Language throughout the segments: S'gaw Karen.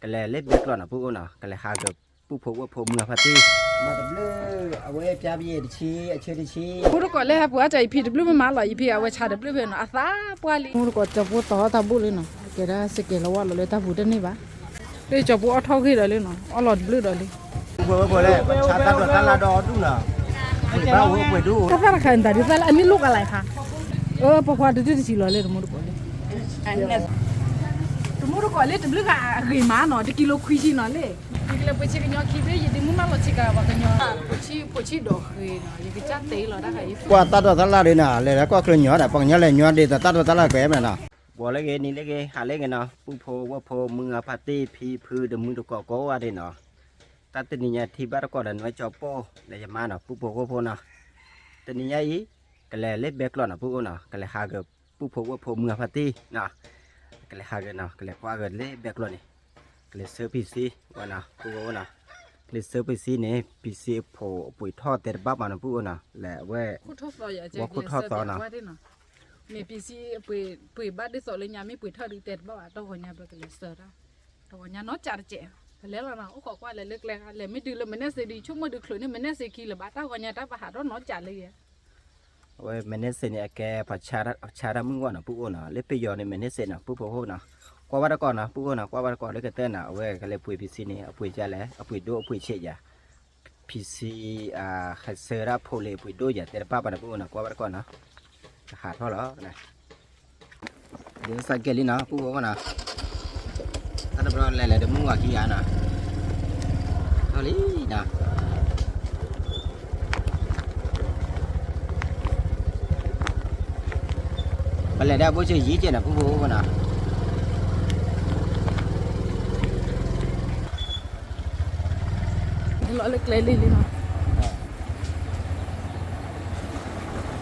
ကလဲၤလၢဘဲကျီၢ်နီၤ ပုၢ်အိၣ်နီၤ, ကလဲၤဟးဂ့ၤ ပုၢ်ဖိဝဲၢ်ဖိမုၢ်အဖါတံၢ်, မၤတဘျုး, အဝဲပျါပယဲၢ်တဆံ အဆၢတဆံ, မူတကိးလၢဟဲပှ့ၤအီၣ်တၢ် ယဖံတဘျုးမ့ၢ်မးလီၤ, ယဖံအဝဲဆါတဘျုးဖဲနီၤ အသးပှၢ်လံ. မူတကိးကၠီၤပူၤတီၤတၢ်ဘူၣ်လံနီၤ, ကဲဒၣ်စကဲၤလီၤဝဲလီၤလၢတၢ်ပူၤတန့ၢ်ဘၣ်, လၢကၠီၤပူၤအီၣ်ထီၣ်ဂ့ၢ်ဒီးလံနီၤ, အီၣ်လီၤတဘျုးဒီးလံ. ပှ့ၤဝဲပှ့ၤလၢဆါတၢ်ဒိးတၢ်လၢဒီဒူၣ်နီၤ, ပှ့ၤဘၣ်ဝဲပှ့ၤဒူၣ်, တၢ်သၣ်တခါန့ၣ် တၢ်ဒုးသၣ်လၢအမ့ၢ်လိၣ်ကလါခါ, အၢ ပှၤကွၢ်တဒုတဆံလီၤလၢတမူတကိးလံ. တမူတကိးလၢတဘျုးဂၤအဂ့ၤမးနီၤ, တကံလိခွံဆံနီၤလံ. ယကလဲၤပှ့ၤဆံကညီခံဘ့ၣ်, ယဒ့မုၣ်မၢလီၤဆံကၤ ပှၤကညီ, ဖိဆံၣ်ဒီးဃ့နီၤ, ယကစၢ်တဲလီၤတၢ်ဃးယ ကွၢ်တၢ်ဒိးတၢ်လၢဒ်နီၤ, လဲၤလၢကွၢ်ချၢညီဒီး ပှၤကညီလဲၤညီဒ်သိးတၢ်ဒိးတၢ်လၢကွဲးမးနီၤ. ဂီၤလၢဂ့ၤ နံၤလၢဂ့ၤ ဟါလၢဂ့ၤနီၤ, ပုၢ်ဖိဝဲၢ်ဖိမုၢ်အဖါတံၢ် ဖံဖုတမူတကိးကိးဂၤဒဲးနီၤ, တၢ်တနံၤညါထံၣ်ဘၣ်တကိးဒီးနွဲကၠီၤပူၤ လၢယမါနီၤ, ပုၢ်ဖိဝဲၢ်ဖိနီၤ, တနံၤညါအံၤ ကလဲၤလၢဘဲကျီၢ်နီၤ ပုၢ်အိၣ်နီၤ, ကလဲၤဟးဂ့ၤ ပုၢ်ဖိဝဲၢ်ဖိမုၢ်အဖါတံၢ်နီၤ, ကလဲၤဟးဂ့ၤနီၤ, ကလဲၤကွၢ်ဂ့ၤလၢဘဲကျီၢ်န့ၣ်, ကလဲၤဆှၢပံၤစံဝဲနီၤ ပုၢ်ဖိဝဲၢ်နီၤ, ကလဲၤဆှၢပံၤစံန့ၣ် ပံၤစံအဖိအပှ့ၤထီၣ်တဲတဘၣ်ဘၣ်နီၤ ပုၢ်အိၣ်နီၤ, လဲၤအဝဲ, ဝဲခိၣ်ထီၣ်သီနီၤ, မ့ၢ်ပံၤစံပှ့ၤဘၣ်ဒ်သိးလၢညါ မ့ၢ်ပှ့ၤထီၣ်ဒုးတဲတဘၣ်ဘၣ်, တဂီၤညါဘျီကလဲၤဆှၢတၢ်, တဂီၤညါနီၢ်ကၠးတကဲး, ပလဲၤလီၤနီၤ, အိၣ်ခိးကွၢ်လဲၤလၢကျဲ, လဲၤမ့ၢ်ဒုးလၢမနဲစ့ဒုး ဆိကမိၣ်ဒုးချုးန့ၣ် မနဲစ့ခံလၢၤဘၣ်, တၢ်ဂီၤညါတၢ်ပဟးထီၣ်နီၢ်ကၠးလၢယဲ အဝဲမနဲစ့န့ၣ် အကဲပှၤဆါတၢ်မုၢ်ဂီၢ်နီၤ ပုၢ်အိၣ်နီၤ, လၢပယီၤန့ၣ် မနဲစ့နီၤ ပုၢ်ဖိဝဲၢ်ဖိနီၤ, ကွၢ်ဘၣ်တကိးနီၤ ပုၢ်အိၣ်နီၤ, ကွၢ်ဘၣ်တကိးလၢကတၢၢ်နီၤ, အဝဲကလဲၤပှ့ၤပံၤစံန့ၣ် အပှ့ၤကလဲၣ်, အပှ့ၤဒိၣ်အပှ့ၤဆံးယၤ, ပံၤစံ ဟးဆှၢဒၣ်ဖိလံၤအပှ့ၤဒိၣ်ယၤ တဲတဘၣ်ဘၣ်နီၤ ပုၢ်အိၣ်နီၤ, ကွၢ်ဘၣ်တကိးနီၤ, ကဟးထီၣ်လီၤ ဒ်စးကဲလံနီၤ ပုၢ်ဖိဝဲၢ်ဖိနီၤ, တၢ်တဘျီလဲၤလဲၤတမုၢ်ဝၤခံဂၤနီၤ, ထီၣ်လံနီၤ, ပလဲၤဒၣ်ဘိၣ်ဆၢယံၤကဲနီၤ ပုၢ်ဖိဝဲၢ်ဖိနီၤ, လီၤလၢကျဲလံ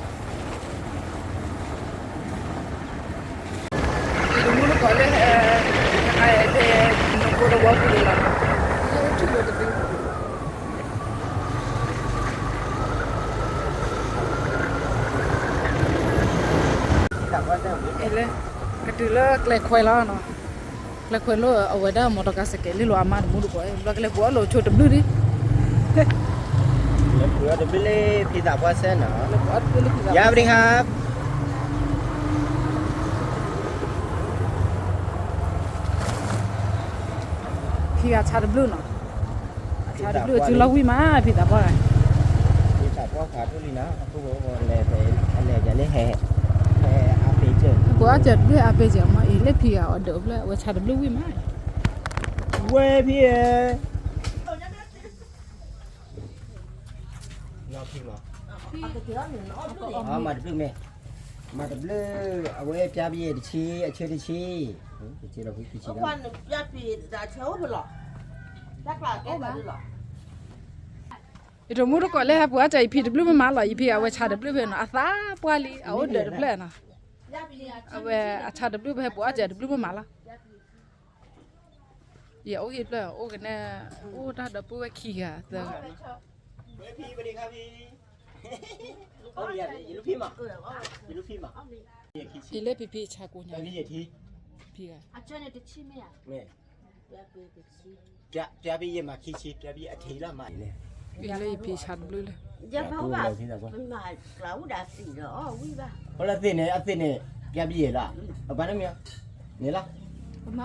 လံနီၤ တမူတကိးလၢ ဟဲ နကိတဝီပူၤန့ၣ်လီၤ, လၢထူၣ်လၢတဘ့ၣ်, လၢ ကတုၤလၢကျဲခွဲလီၤနီၤ, ကျဲခွဲလၢအဝဲဒၣ်မီတီကါစကဲးလံလီၤ အမါတမူတကိး, ဘျီကလဲၤပှ့ၤအီၣ်လိာ်ဆိတဘျုးဒံး, လဲၤပှ့ၤအီၣ်တဘျုးလၢဖံသးပှၢ်စဲနီၤ, ယါပဒံဟါ ဖံဂၤဆါတဘျုးနီၤ, ဆါတဘျုးအစုလီၤဝံၣ်မး ဖံသးပှၢ်ဂၤ, ဖံသးပှၢ်ဖးဒိၣ်လံနီၤ, အလဲၤလဲၤယၤလၢဟဲ, ဟဲအါပ့ၤစၢၤ, ပှၤအီၣ်စၢၤတဘျုးအါပ့ၤစၢၤမးအံၤ လၢဖံဂၤအီၤဒၢးဖျၢၣ် အဝဲဆါတဘျုးဝံၣ်မး, ဝဲဖံဧၢ မၤတဘျုးမ့ၢ်, မၤတဘျုး, အဝဲပျါပယဲၢ်တဆံ အဆၢတဆံ, ယတမူတကိးလၢ ဟဲပှ့ၤအီၣ်စၢၤ ယဖံတဘျုးမ့ၢ်မးလီၤ, ယဖံအဝဲဆါတဘျုးဖဲနီၤ, အသးပှၢ်လံ အအိၣ်ဒၢးတဖျၢၣ်နီၤ, အဝဲအဆါတဘျုးဖဲပှ့ၤအီၣ်စၢၤတဘျုးမ့ၢ်မးလီၤ, ယအိၣ်ဂ့ၤဖျၢၣ် အိၣ်ကနဲ, အိၣ်တၢ်ဒီပုၢ်ဝဲၢ်ခံဂၤသၢဂၤနီၤ ဖံလၢဖံဖံဆါကိးညါ, ဖံဂၤ, ပျါပယဲၢ်မၤခံဆံ ပျါပယဲၢ်အထံလီၤမး, ဖံလၢယဖံဆါတဘျုးလၢ, ဖဲလၢသ့ၣ်န့ၣ် အသ့ၣ်န့ၣ် ပျါပယဲၢ်လီၤ, အဘၣ်န့ၣ်မ့ၢ်, န့ၣ်လီၤ, ယဖံ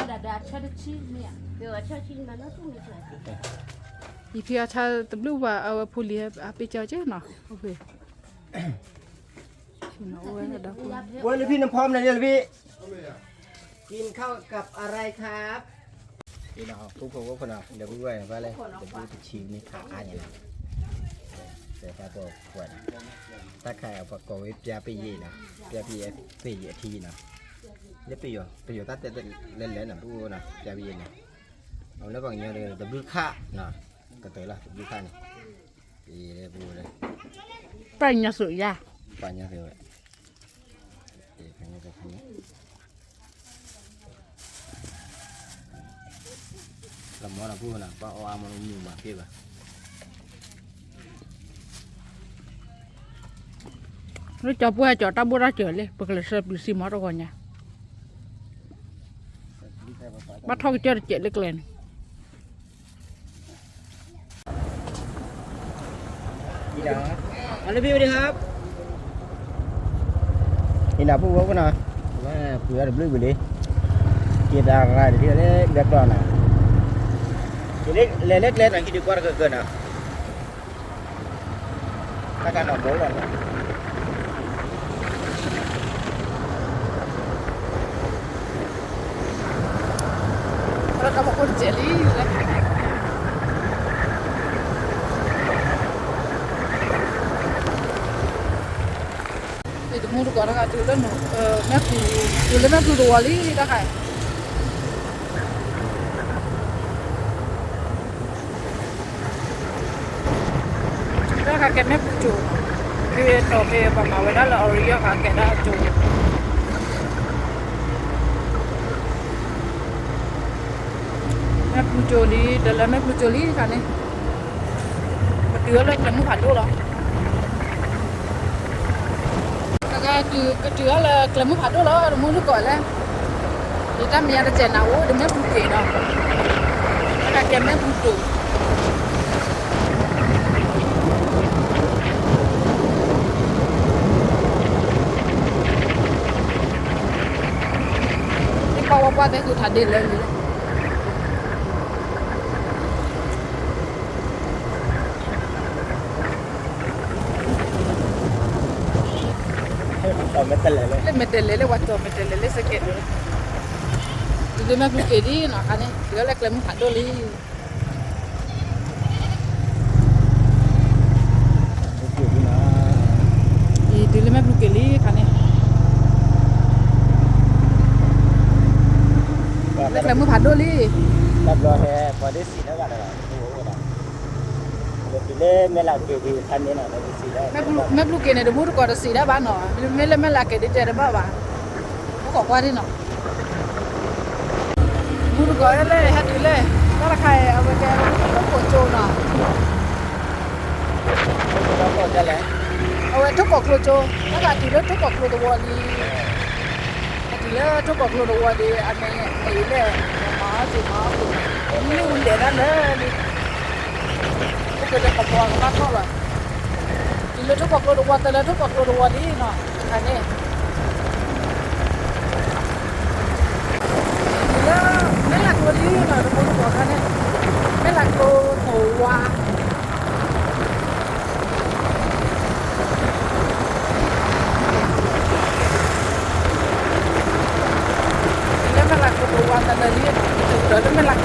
အီၣ်ဆါတဘျုးဘၣ် အဝဲဖိလံၤအပ့ၤကၠီက့နီၤ, ဝဲလၢဖံနဖီမနုၤလၢဖံ, กินข้าวกับอะไรครับ, ဒီးပုၢ်ဖိဝဲၢ်ဖိနီၤ ဒီပုၢ်ဝဲၢ်န့ၣ် ဘၣ်လဲၣ် ဒီပုၢ်တဆံန့ၣ်ခးအါန့ၣ်လီၤ, တဲတၢ်ပိာ်ခွါန့ၣ်, တၢ်ခါအံၤပှၤကိးဝဲပျါပယဲၢ်နီၤ, ပျါပယဲၢ်အထံနီၤ, လၢပယီၤ ပယီၤတၢ်တဲလဲၣ်လဲၣ်နီၤ ပုၢ်ဖိနီၤ ပျါပယဲၢ်န့ၣ်, အဝဲလၢပှၤကညီဒီး တဘျုးခးနီၤ, ကတၢၢ်လီၤ တဘျုးခးန့ၣ်, ပှၤကညီသုးယါ, ပှၤကညီသုးဝဲ လီၤမီဒီးပုၢ်ဖိနီၤ ဘၣ်အီၣ်အါမးမုာ်မးက့ၢ်ဘၣ်, လၢကၠီၤပှၢ်ကၠီၤတၢ်ဘိၣ်တၢ်စၢၤလံ ပကလဲၤဆှၢပျံၤစံမီတဂီၤညါ, ဘၣ်ထီၣ်ကစၢၢ်တစဲးလၢကျဲန့ၣ် ဒီး အလၢဘ့ၣ်ဝဲဒၣ်ဟါ အံၤနၤ ဖိဝဲဖိနီၤ ဝဲပှ့ၤအီၤတဘျုးဝံၤလံ က့ၤတၢ်ရၤတထံၣ်လၢ လၢကျီနီၤ လဲၤလၢကျဲနီၤ ဟံၣ်ဒုးကွၢ်တကၢၢ်ကၢၢ်နီၤ တၢ်ကနီၤဘိလီၤနီၤ တၢ်ကမၤခိၣ်တစဲးလံ တမူတကိးတဂၤတုၤလၢ မဲာ်ပူၤ တုၤလၢမဲာ်ပူၤတဝီလံ တၢ်ခါ တၢ်ခါကဲမဲာ်ပူၤကၠိ ဖဲနီၤဖဲပှၤမၤဝဲဒၣ်လၢအီၤရံယီၢ်ခါကဲဒၣ်ကၠိ မဲာ်ပူၤကၠိလံ တလၢမဲာ်ပူၤကၠိလံတခါန့ၣ် ပတုၤအီၤလၢကျဲမုၢ်ဖးဒိၣ်လီၤ ကတုၤအီၤလၢကျဲမုၢ်ဖးဒိၣ်လီၤ တမူတကိးလဲၣ် ဒ်တၢ်မဲာ်ညါတစဲးနၤအိၣ်ဒီးမဲာ်ပူၤက့ၤနီၤ တၢ်ခါကဲမဲာ်ပူၤကၠိ သ့ၣ်ပှၢ်ဝဲပှၢ်သ့ၣ်ဃုထးဒ့လၢလံ လၢမဲာ်တဲးလဲးလၢ ဝဲကၠီၣ်မဲာ်တဲးလဲးလၢစကဲးဒိၣ်လီၤ တုၤလၢမဲာ်ပူၤက့ၤလံနီၤ ခါန့ၣ် တုၤလၢကျဲမုၢ်ဖးဒိၣ်လံ အံၤတုၤလၢမဲာ်ပူၤက့ၤလံခါန့ၣ် လၢကျဲမုၢ်ဖးဒိၣ်လံ တဘျီဟဲ ပှၤဒ်စံးလၢဂၤဒီး တုၤလၢမဲာ်လးက့ၤဒုးခါန့ၣ်နီၤ မဲာ်ပူၤက့ၤန့ၣ် တမူတကိးတစံးဒၣ်ဘၣ်နီၤ မ့ၢ်လၢမဲာ်လးက့ၤဒုးတဲတဘၣ်ဘၣ် အိၣ်ခိးကွၢ်ဒ်နီၤ တမူတကိးလၢ ဟဲတုၤလၢ တၢ်တခါအံၤ အဝဲကဲ ထိၣ်ကိးကၠိနီၤ အဝဲထိၣ်ကိးကျိကၠိ တၢ်ခါတုၤလၢထိၣ်ကိးကျိတဝီလံ အတုၤလၢထိၣ်ကိးကျိတဝီဒီး အမ့ၢ်အံၤလဲၣ် မၤအီၣ်က့ၤမၤအီၣ်က့ၤ မ့ၣ်အူလဲၤတၢ်လၢလံ အိၣ်က့ၤလၢကဘီကဘၣ်ထီၣ်ဘၣ် တုၤလၢထိၣ်ကိးကျိတဝီ တလၢထိၣ်ကိးကျိတဝီလံနီၤ တခါန့ၣ် တုၤလၢ မဲာ်လးကျိလံနီၤ တမူတကိးခါန့ၣ် မဲာ်လးကျိတဝီ လၢမဲာ်လးကျိတဝီတလၢလံ တုၤဒီးလၢမဲာ်လးကျိအံၤလီၤလၢ တၢ်တနံၤညါတ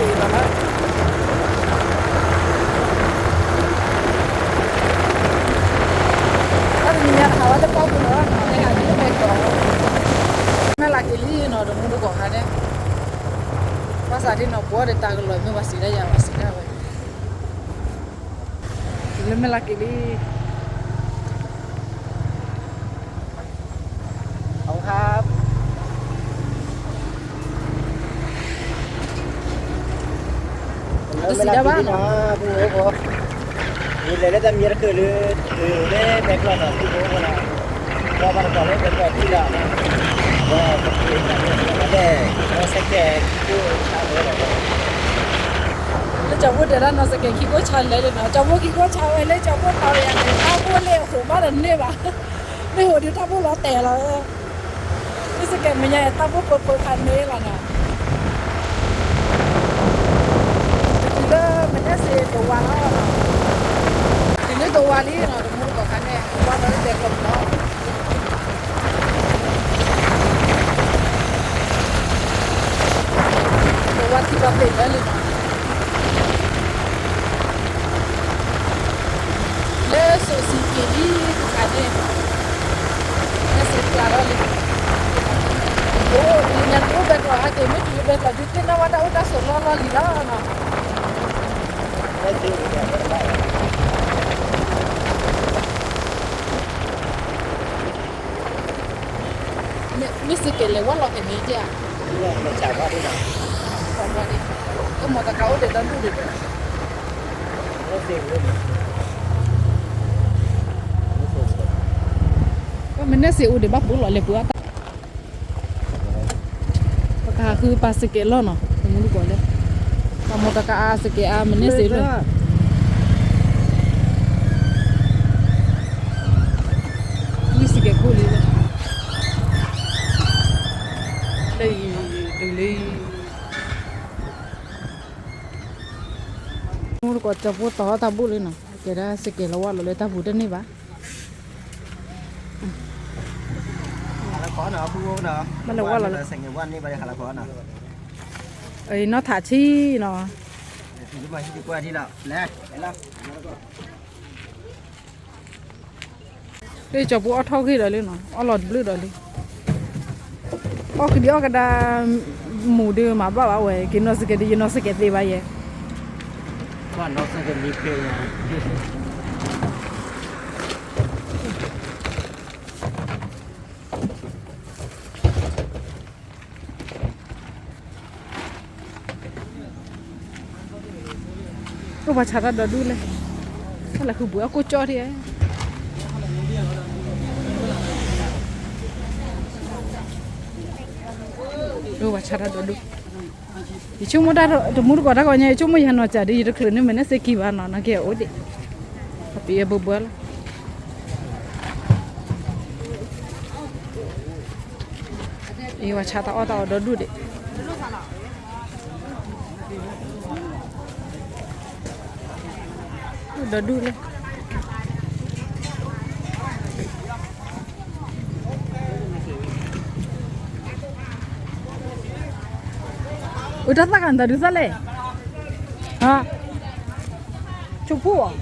ဟးဝဲလၢပီပူၤလီၤ တဟးလၢမဲာ်ကီး မဲာ်လးက့ၤလံနီၤ တမူတကိးခါန့ၣ် ဘၣ်ဆၣ်ဒ်နီၤ ပှၤဒီးတၢ်ကလီၤမ့ၢ်ပှၤစံးဒၣ်ယၤ ပှၤစံးဒၣ်ဝဲ တုၤလၢမဲာ်လးက့ၤလံ တစံးဒၣ်ဘၣ်နီၤ ယလဲၤလၢတၢ်မံၤတခါ လၢမဲာ်ကျီၢ်နီၤ သုးဖိဖိနီၤ ဘၣ်ဘၣ်တကီၢ်လၢမဲာ်ကျီၢ်ထံလီၤ ဒီးပက့ၤတၢ်လၢလဲၣ် ဒီးစကဲးခိၣ်ဆါဝဲလီၤ လၢကၠီၤဖိတဲဒၣ်နီၤ စကဲးခံခိၣ်ဆါလဲၣ်နီၤ ကၠီၤဖိခံခိၣ်ဆါဝဲလၢကၠီၤဖိတီၤယၤန့ၣ် တၢ်ဖိလၢအဟိးဘၣ်တန့ၢ်ဘၣ် မ့ၢ်ဟိးဒီးတၢ်ဖိလီၤတဲာ်လီၤ မ့ၢ်စကဲးမဲာ်ညါအံၤ တၢ်ဖိပၢပၢခါန့ၣ်လီၤနီၤ တုၤလၢမဲာ်နဲၣ်စ့းတဝီလီၤ တုၤလၢတဝီလံနီၤ တမူတကိးခါန့ၣ် တဝီလီၤလၢတဲာ်ကျီၤပူၤလီၤ တဝီထံဘၣ်ပ့ၤလၢလံနီၤ လၢစိၤဆံးက့ၤလံတခါန့ၣ် မဲာ်စ့းကျါထီၣ်လံ အိၣ်လၢညါတအိၣ်ဘဲကျီးဟဲက့ၤ မ့ၢ်တုၤလၢဘဲကျီးဒုးသ့ၣ်နီၣ်ဝဲတၢ်အိၣ်တၢ်ဆိးလီၢ်လီၢ်လံလီၤနီၤ မ့ၢ်စ့ၢ်ကီးလဲၤဝဲလီၤက့ၤန့ၣ်ဧါ ကမီၤတကးအိၣ်ဒံးတၢ်ဒူၣ်ဒံးဒီး ပမ့ၢ်နဲၣ်စ့းအိၣ်ဒံးဘၣ်ပူၤလီၤလဲၤပူၤအတၢ် ပကဟးဃုပာ်စကဲးလီၢ်နီၤ တမူတကိးလဲၣ် ပှၤမီတကးအါစကဲးအါ မ့ၢ်န့ၢ်စ့းလီၤ လၢ မူတကိးကၠီဖိတီၤတၢ်ဘူၣ်လံနီၤ, ကဲဒၣ်စကဲးလီၤဝါလီၤလၢတၢ်ပူၤတန့ၢ်ဘၣ်. ဘၣ်လၢဝါလီၤလၢ နီၢ်ထးဆံနီၤ. လၢကၠီဖိအီၣ်ထီၣ်ဂ့ၢ်ဒီးလံနီၤ, အီၣ်လီၤတဘျုးဒီးလံ. အီၣ်ကဒံအီၣ်ကဒါ, မူဒုးမၤဘၣ်ဘၣ်ဝဲ, က့ၤနီၢ်စကဲးဒုး ယနီၢ်စကဲးသ့ဘၣ်ယဲ. အိၣ်ပှၤဆါတၢ်ဒီဒူၣ်လဲၣ်, တၢ်လဲၤဃုပှ့ၤအီၣ်ကိၣ်ကၠီၣ်ထံဧါ. အိၣ်ပှၤဆါတၢ်ဒီဒူၣ်, ယဆိကမိၣ်တၢ်တမူတကိးတၢ်ဂီၤညါ ယဆိကမိၣ်ယဟဲနီၤစၢ်ဒ်ယတချုးန့ၢ်မဲာ်န့ၣ်စ့ခံဘၣ်နီၤ, နကဲအိၣ်ဒံး, ပယဲဘၢဘၢလီၤ. အံၤဝဲဆါတၢ်အီၣ်တၢ်အီဒီဒူၣ်ဒံး, ဒီဒူၣ်လၢ အတၢ်သၣ်ခါနတၢ်ဒုးသၣ်လဲၣ်, ဆိဖူၣ်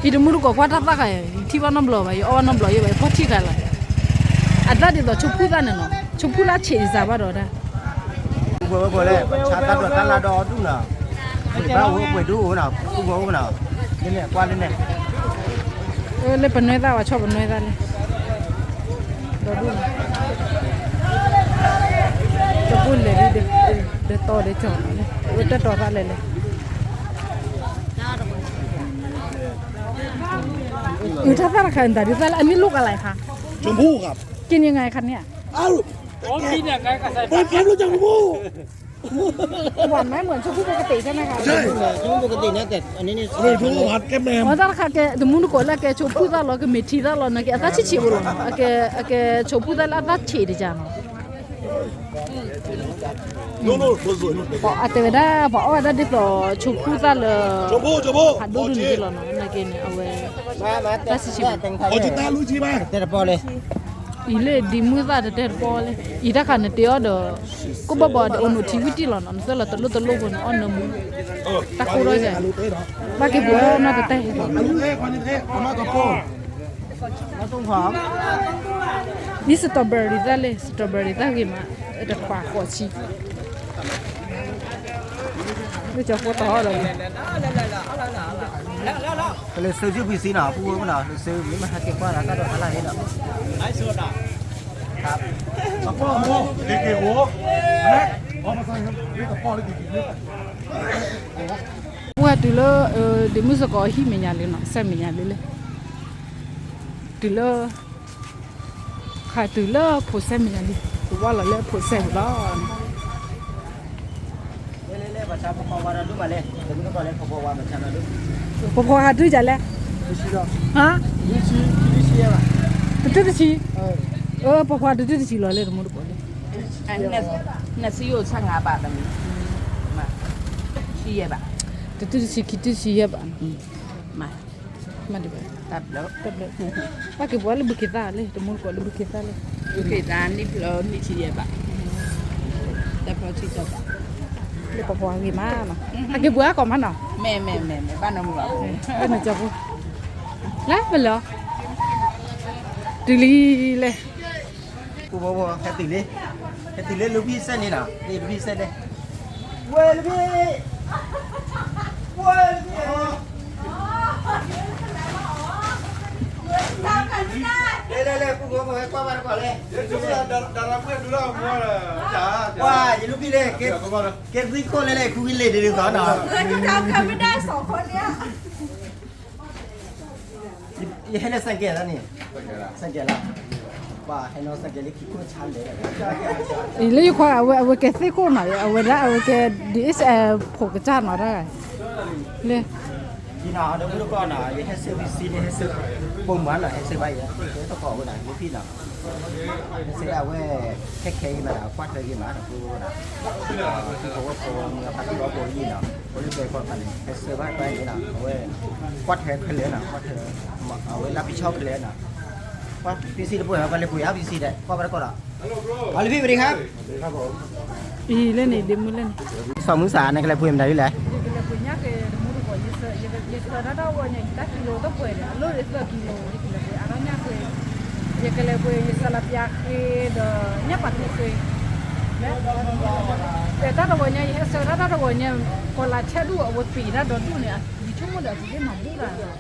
အီၤ, ယတမူတကိးကွၢ်တၢ်သၣ်ခါ, ယထံၣ်ဘၣ်နီတဘျီဘၣ်, ယအီၣ်ဘၣ်နီတဘျီယဲဘၣ်, ယဖီၣ်ထံၣ်ခါလီၤ. အသၣ်ဒ်သိးဆိဖူၣ်သၣ်န့ၣ်နီၤ, ဆိဖူၣ်လၢဆံးဒ်စၢ်ဘၣ်ဒီးတၢ် ပှဲၤဝဲပှဲၤလဲၣ်, ဆါတၢ်ဒိးတၢ်လၢဒီဒူၣ်နီၤ, ပှဲၤဘၣ်ဝဲပှဲၤဒူၣ်အိၣ်နီၤ, ပှဲၤအိၣ်နီၤ, လၢန့ၣ်ကွၢ်လၢန့ၣ်, လၢပနွဲသၣ်ဝဲ ဆီၣ်ပနွဲသၣ်လၢ ဒီဒူၣ်နီၤ, တပူၤလဲၤဒ်, ဒီတီၤဒီကၠီၤနီၤ, ဝဲတတီၤသၣ်လဲၣ်လဲၣ်. အုး တၢ်သၣ်တခါနတၢ်ဒုးသၣ်လၢ อันนี้ลูกอะไรคะ ชมพู่ครับ กินยังไงคะเนี่ย อ้าว ผมกินอย่างไงก็ใส่ผัก หวานไหม เหมือนชมพู่ปกติใช่ไหมคะ ใช่ ชมพู่ปกตินะ แต่อันนี้นี่ อร่อยทุกวันแก้มแมม อ๋อ ตอนค่ะแก เดี๋ยวมึงดูก่อนละ แกชมพู่ตลอด แกเมทีตลอดนะ แกอัตตาชิชิบุล แก แกชมพู่ตลอด อัตตาชิดีจ้ะเนาะ โน่นโน่นคนสวยโน่น အတဲဝဲဒၣ် ပှၤအီၣ်ဝဲဒၣ်ဒ်သိး ဆိဖူသၣ်လၢ ဟးဒိၣ်ဒိၣ်န့ၣ်လီၤနီၤ နာ်က့န့ၣ် အဝဲ တၢ်ဆံးဆံး တဲတပီၢ်လံ တဲတပီၢ်လံ အံၤလၢဒံးမုၢ်သၣ်တတဲတပီၢ်လံ အံၤတၢ်ခါနတဲအီၣ်ဒီး ကိၣ်ဘၣ်ဘၣ်ဒီးအိၣ်နိးထံဝံၣ်တံၢ်လီၤနီၤ နသၢလီၤတလိၣ်တလိၣ်ဖိန့ၣ် အီၣ်နၢမူ တၢ်ကိၢ်ထီၣ်ယဲ ဘၣ်က့ၤပှၤနီတတဲ မ့ၢ် strawberry သၣ်လဲၣ် strawberry သၣ်ဂ့ၤမး တခွးဃိးဆံ လၢကၠီၤဖိတီၤဒီး ကလဲၤဆၢဂ့ၤကွံာ်စ့နီၤ ပူဝဲနီၤ လၢဆၢဂ့ၤမ့ၢ်ဟဲက့ၤကွၢ်ဒီးတၢ်ဒိးတၢ်လၢ်န့ၣ်ဒီး ပူဝဲတုၤလၢ ဒ့မုၢ်စကီးဟံၣ်မဲာ်ညါလံနီၤ စဲမဲာ်ညါလံလဲၣ် တုၤလၢ ခါတုၤလၢဖိစဲမဲာ်ညါလံ ကဝၢ်လီၤလၢဖိစဲပူၤလီၤ ပှၤဖှီၣ်ဟးဒုးဒ်လဲၣ် ဟါ တတုၢ်တဆံ ပှၤဖှီၣ်ဟးဒုးတတုၢ်တဆံ ပှၤဖှီၣ်ဟးဒုးတတုၢ်တဆံလီၤလၢတမူတကိးလၢ နှစ်ဆယ့်ကိုဆယ့်ငါးဘาทတမံၤ ဆံယဲၢ်ဘၣ် တတုၢ်တဆံ ခံတုၢ်တဆံယဲၢ်ဘၣ် မၤ မၤဒံးဘၣ် တၢ်ဘျၢ တၢ်ဘျၢ ဘၣ်က့ၤပှၤလၢဘုခ့သၣ်လၢ တမူတကိးလၢဘုခ့သၣ်လၢ ဘုခ့သၣ် နှစ်ဖျၢၣ် နှစ်ဆံယဲၢ်ဘၣ် တၢ်ဖျၢၣ်ဆံတၢ်ဘၣ် လၢပှၤဖှီၣ်ဟးဂ့ၤမးနီၤ ဟးက့ၤပှၤကိးမးနီၤ မ့ၢ် မ့ၢ် မ့ၢ် ဘၣ်နီၤမုၢ်ဘၣ် အဲၣ်နကၢၤဖိ လၢပလီၤ တုၤလံလဲၣ် ပူဖိဖိ ဟဲတုၤလံ ဟဲတုၤလံ လူဘံၣ်စဲန့ၣ်နီၤ လံလူဘံၣ်စဲန့ၣ် ဝဲလူဘံၣ် ဝဲလူဘံၣ် လဲၤလဲၤလဲၤ ပူဖိဖိ ဟဲကွၢ်ဘၣ်တကီၢ်လဲၣ် ကွၢ် ယလူဘံၣ်လဲၣ် ကဲသံခိၣ်လဲၣ်လဲၣ် ခူဂံၢ်လ့ၣ်ဒ်သိးနီၤ ယဟဲလၢစဲကဲၤလၢန့ၣ် စဲကဲၤလၢ ပှၤဟဲနီၢ်စဲကဲၤလၢခံခိၣ်ဆါလဲၣ် လၢယခွါ အဝဲ အဝဲကဲသ့ၣ်ခိၣ်နီၤ အဝဲဒၣ် အဝဲကဲ ဒ်အ့ၣ် ဖိကစၢ်နီၤ တၢ် လၢ နီၤ ဒီပုၢ်ဒီဝဲၢ်နီၤ ယဟဲဆှၢ ပီၣ်စံလ့ ဟဲဆှၢ ပိာ်မုၣ်နီၤ ဟဲဆှၢဘၣ်ယဲ ဟဲဆှၢတကိးဝဲဒၣ် လၢဖံနီၤ ဟဲဆှၢဒၣ်ဝဲ ခဲခဲအံၤမးဒီး ကွၢ်ထွဲဂ့ၤမး ဒီပုၢ်ဒီဝဲၢ်နီၤ ဟံၣ်ဖိဃီဖိမ့ၢ်ဖါတံၢ်အီၣ်ဖိအံၤနီၤ အဝဲလၢပှဲၤကီၢ်သးန့ၣ် ဟဲဆှၢဘၣ်တၢ်န့ၣ်နီၤ အဝဲ ကွၢ်ထွဲခဲလၢာ်နီၤ ကွၢ်ထွဲ အဝဲလၢဖံဆီခဲလၢာ်နီၤ ကွၢ် ပံစံတပှဲၤ ပှၤလဲၤပှ့ၤဧါ ပံစံဒီး ကွၢ်ဘၣ်တကိးဒီး အီၤလၢဖံမ့ၢ်ဒံးခါ အံၤလၢန့ၣ် ဒ့မုၢ်လၢန့ၣ် စီၤမုၢ်စၢ် နကလဲၤပှ့ၤမတၤဒ်လဲၣ် ယကလဲၤပှ့ၤညၣ်ဃ့ တမူတကိး ယဆၢတၢ်တၢ်ဂီၤညါ ယတၢ်ကံလိတပှဲၤဒီး အလိၣ်ဒံးသၢကံလိ ယကလဲၤပှ့ၤအါထီၣ်ညၣ်ဃ့ ယကလဲၤပှ့ၤ ယစလးပၠါဃ့ဒီး ညၣ်ပာ်ထူဃ့ တၢ်တၢ်ဂီၤညါ ယဟဲဆၢတၢ်တၢ်တဂီၤညါ ကီၤလၤဆဲးဒူၣ် အဝဲပံးတၢ်ဒီဒူၣ်န့ၣ် ယဆိကမိၣ်ဒီး အပူၤသ့ၣ်မၤဘူၣ်တၢ်